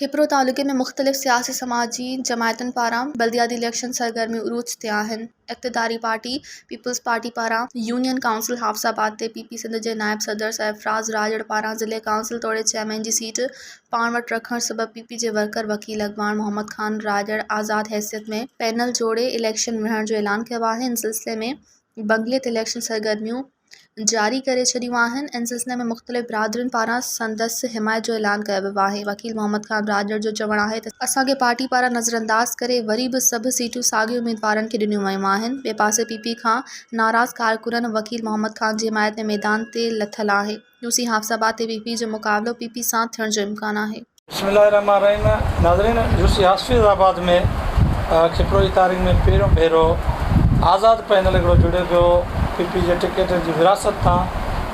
کپرو تعلقي ۾ مختلف سياسي سماجي جماعتن پاران بلدياتي اليڪشن سرگرميون عروج تي آهن. اقتداري پارٽي پيپلز پارٽي پاران يونين ڪائونسل حافظ آباد تي پي پي سنڌ جي نائب صدر سرفراز راڄڙ پاران ضلعي ڪائونسل توڙي چيئرمين جي سيٽ پاڻ وٽ رکڻ سبب پي پي جي ورڪر وڪيل اڳواڻ محمد خان راڄڙ آزاد حيثيت ۾ پينل جوڙي اليڪشن وڙهڻ جو اعلان ڪيو آهي. ان سلسلي ۾ بنگلي تي اليڪشن سرگرميون جاري ڪري ڇڏيون آهن. ان سلسلي ۾ مختلف برادرين پاران سندس حمايت جو اعلان ڪيو ويو آهي. وڪيل محمد خان راڄڙ جو چوڻ آهي ته اسان کي پارٽي پاران نظرانداز ڪري وري به سڀ سيٽون ساڳين اميدوارن کي ڏنيون ويون آهن. ٻئي پاسي پي پي کان ناراض ڪارڪنن وڪيل محمد خان جي حمايت ۾ ميدان تي لٿل آهي. يوسي حافظ آباد تي پي پي جو مقابلو پي پي سان ٿيڻ جو امڪان آهي. بسم الله الرحمٰن الرحيم ناظرين يوسي حافظ آباد ۾ کپرو جي تاريخ ۾ پهريون ڀيرو آزاد پينل هڪڙو جڙيو پيو پي پي جي ٽڪيٽ جي وراثت تان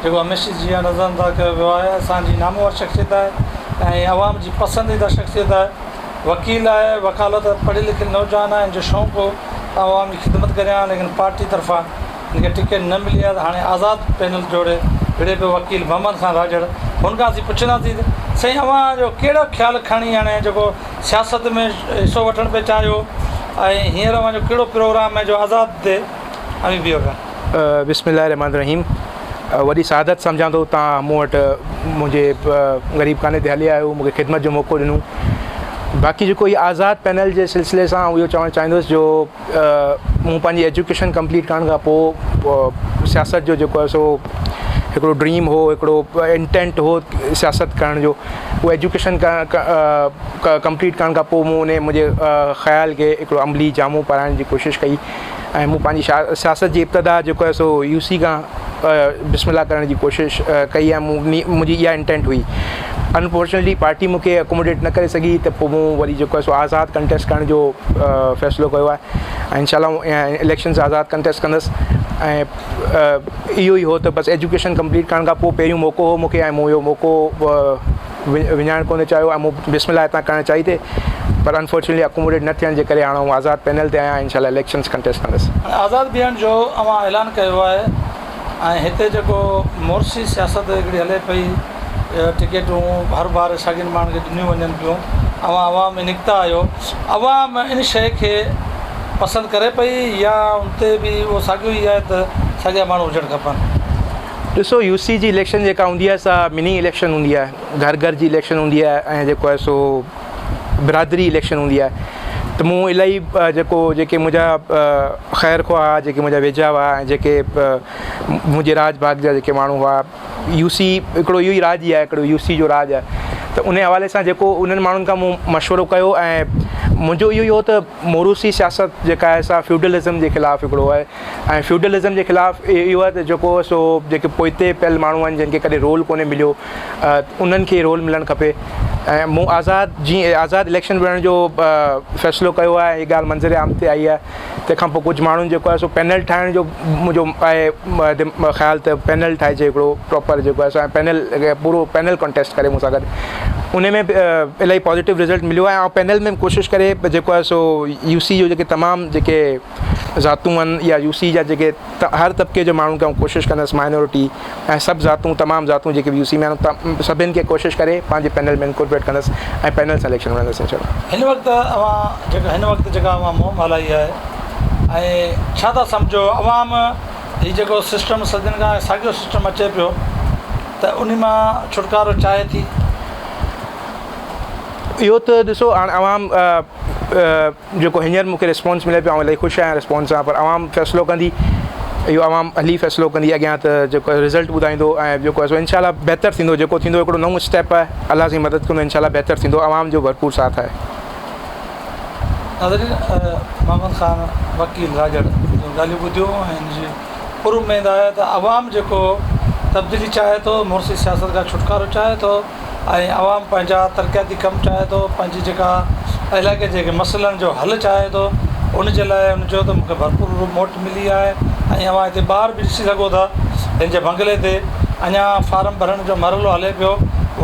جيڪو هميشه جيان نظر انداز ڪيو ويو آهي اسان جي نامور شخصيت آهي ۽ عوام جي پسنديده شخصيت آهي وڪيل آهي وڪالت پڙهيل لکيل نوجوان آهي هن جو شوق هو ته عوام جي خدمت ڪريان ليڪن پارٽي طرفان هن کي ٽڪيٽ نه ملي آهي ته هاڻي آزاد پينل جوڙي وڙهي پيو وڪيل محمد خان راڄڙ هن کان اسين پڇنداسين ته سائين اوهان جو ڪهڙو خيال کڻي هاڻي جيڪو سياست ۾ حصو وٺڻ پئي چاهيو ۽ هينئر اوهان جو ڪهڙو پروگرام آهي جو آزاد تي اوهين بيهو پيا. بسم الله الرحمٰن الرحيم وڏي سعادت سمجهان ٿو توهان مون وٽ منهنجي غريب خاني تي هلي آيو مون کي خدمت جو موقعو ڏنو باقي جيڪو هي آزاد پينل جي سلسلي سان آئون اهو چوڻ چاهيندس جو مون پنهنجي ايجوڪيشن ڪمپليٽ ڪرڻ کان پوء سياست جو جيڪو آهي سو هڪڙو ڊريم هو هڪڙو انٽينٽ هو سياست ڪرڻ جو اهو ايجوڪيشن ڪمپليٽ ڪرڻ کان پوء مون ان منهنجي خيال کي هڪڙو عملي جامو پارائڻ جي ڪوشش ڪئي ۽ مون پنهنجي سياست جي ابتدا جيڪو آهي سو يو سي کان بسم الله ڪرڻ جي ڪوشش ڪئي ۽ مون منهنجي اها انٽينٽ هئي انفارچونيٽلي پارٽي مون کي اڪوموڊيٽ نه ڪري سگهي ته پوء مون وري جيڪو آهي سو آزاد ڪنٽيسٽ ڪرڻ جو فيصلو ڪيو آهي ۽ انشاء الله اليڪشنز آزاد ڪنٽيسٽ ڪندس ۽ اهو ئي هو ته بس ايجوڪيشن ڪمپليٽ ڪرڻ کان پوء پهريون موقعو هو مون کي ۽ مون اهو موقعو وڃائڻ ڪونه چاهيو ۽ مون بسم الله هتان ڪرڻ چاهي ٿي پر انفارچونيٽلي اڪوموڊيٽ نه ٿيڻ جي ڪري هاڻ آئون آزاد پينل تي آهيان انشاء الله اليڪشنز ڪنٽيسٽ ڪندس. آزاد بيهڻ جو اوهان اعلان ڪيو آهي ۽ هتي جيڪو مورثي سياست هڪڙي هلي پئي ٽڪيٽون هر بار ساڳين ماڻهن کي ڏنيون وڃن پيون اوهان عوام ۾ نڪتا آهيو عوام ان شيء کي پسند ڪري پئي يا ان تي به اهو ساڳيو ئي آهي ته ساڳيا ماڻهو هجڻ کپن. ڏسو يو سي جي اليڪشن جيڪا هوندي آهي سا مني اليڪشن هوندي آهي گهر گهر جي اليڪشن هوندي آهي ۽ جيڪو آهي سو برادري اليڪشن هوندي آهي ته مون الاهي جيڪو جيڪي منهنجا خير خواهه هئا جيڪي منهنجا ويجها هئا ۽ جيڪي منهنجي راڄ ڀاڳ جا جيڪي ماڻهو هئا يو سي هڪڙو اهو ئي راڄ ئي آهي هڪڙو يو سي جو راڄ آهي ته ان حوالي سان جيڪو انهن ماڻهن کان مون مشورو ڪيو ۽ منهنجو اهو ئي هو ته موروثي سياست جيڪا آهي سا فيوڊلزم جي خلاف هڪڙو آهي ۽ فيوڊلزم جي خلاف اهو آهي ته جيڪو سو جيڪي پوئتي پيل ماڻهو آهن جن کي ڪڏهن رول ڪونهي مليو انهن کي رول ملڻ کپي ۽ مون آزاد جي آزاد اليڪشن وڙهڻ جو فيصلو ڪيو آهي هي ڳالهه منظر عام تي آئي آهي تنهن کان پوء ڪجهه ماڻهن جيڪو آهي سو پينل ٺاهڻ جو منهنجو آهي خيال ته پينل ٺاهجي هڪڙو پراپر جيڪو آهي سو پينل پورو پينل ڪانٽيسٽ ڪري مون سان گڏ ان ۾ به الاهي پازيٽو رزلٽ مليو آهي ۽ پينل ۾ ڪوشش ڪري جيڪو آهي سو يو سي جو جيڪي تمام جيڪي ذاتون آهن يا يو سي جا جيڪي هر طبقي جو ماڻهو کي آئون ڪوشش ڪندس مائنورٽي ۽ سڀ ذاتون تمام ذاتون جيڪي به يو سي ۾ آهن سڀن کي ڪوشش ڪري پنهنجي پينل ۾ انڪورپريٽ ڪندس ۽ پينل سان اليڪشن وڙهندس انشاء الله. هن وقت اوهان جيڪا هن وقت جيڪا اوهان مهم هلائي آهي ۽ ڇا ٿا سمجهو عوام هي جيڪو سسٽم صدين کان ساڳيو سسٽم اچي پيو ته انهي مان ڇوٽڪارو چاهي ٿي؟ اهو ته ڏسو هاڻ عوام جيڪو هينئر مون کي رسپانس ملي پيو آئون الاهي خوش آهيان رسپانس سان پر عوام فيصلو ڪندي اهو عوام هلي فيصلو ڪندي اڳيان ته جيڪو رزلٽ ٻڌائيندو ۽ جيڪو آهي سو انشاء الله بهتر ٿيندو جيڪو ٿيندو هڪڙو نئون اسٽيپ آهي الله سائين مدد ڪندو انشاء الله بهتر ٿيندو عوام جو ڀرپور ساٿ آهي. ناظرين محمد خان وڪيل راڄڙ جون ڳالهيون ٻڌيون ۽ هن جي پر اميد آهي ته عوام جيڪو تبديلي چاهي ٿو مورثي سياست کان ڇوٽڪارو چاهي ٿو ۽ عوام پنهنجا ترقياتي ڪم چاهي ٿو پنهنجي جيڪا علائقي جي مسئلن جو حل چاهي ٿو ان جي لاء هن چيو ته مون کي ڀرپور موٽ ملي آهي ۽ اوهان هتي ٻاهر به ڏسي سگهو ٿا هن جي بنگلي تي اڃا فارم ڀرڻ جو مرحلو هلي پيو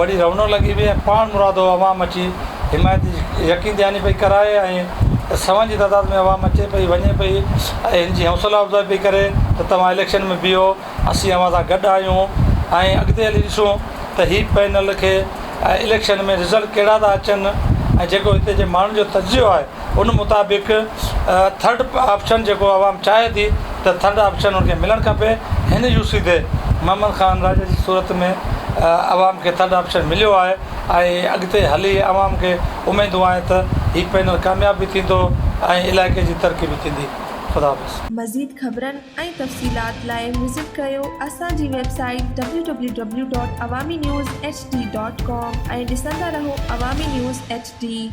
وڏي رونق لڳي پئي ۽ پاڻ مرادو عوام اچي حمايت جي يقين دهاني پئي ڪرائي ۽ سون جي تعداد ۾ عوام اچي پئي وڃي پئي ۽ هن جي حوصلا افزائي پئي ڪري ته توهان اليڪشن ۾ بيهو اسين اوهان سان گڏ آهيون ۽ اڳتي هلي ڏسون ته هي پينل کي اليڪشن ۾ رزلٽ ڪهڙا ٿا اچن. ۽ جيڪو هتي جي ماڻهن جو تجزيو آهي ان مطابق ٿرڊ آپشن جيڪو عوام چاهي ٿي ته ٿرڊ آپشن ان کي ملڻ کپي. هن يو سي تي محمد خان راجا جي صورت ۾ عوام کي ٿرڊ آپشن مليو آهي ۽ اڳتي هلي عوام کي اميدون آهن ته هي پينل ڪامياب به ٿيندو ۽ علائقي جي ترقي به ٿيندي. خدا حافظ. مزيد خبرن ۽ تفصيلات لاء وزٽ ڪريو اسان جي website W W W dot Awami news H D dot com ۽ ڏسندا رهو عوامي نيوز ايڇ ڊي.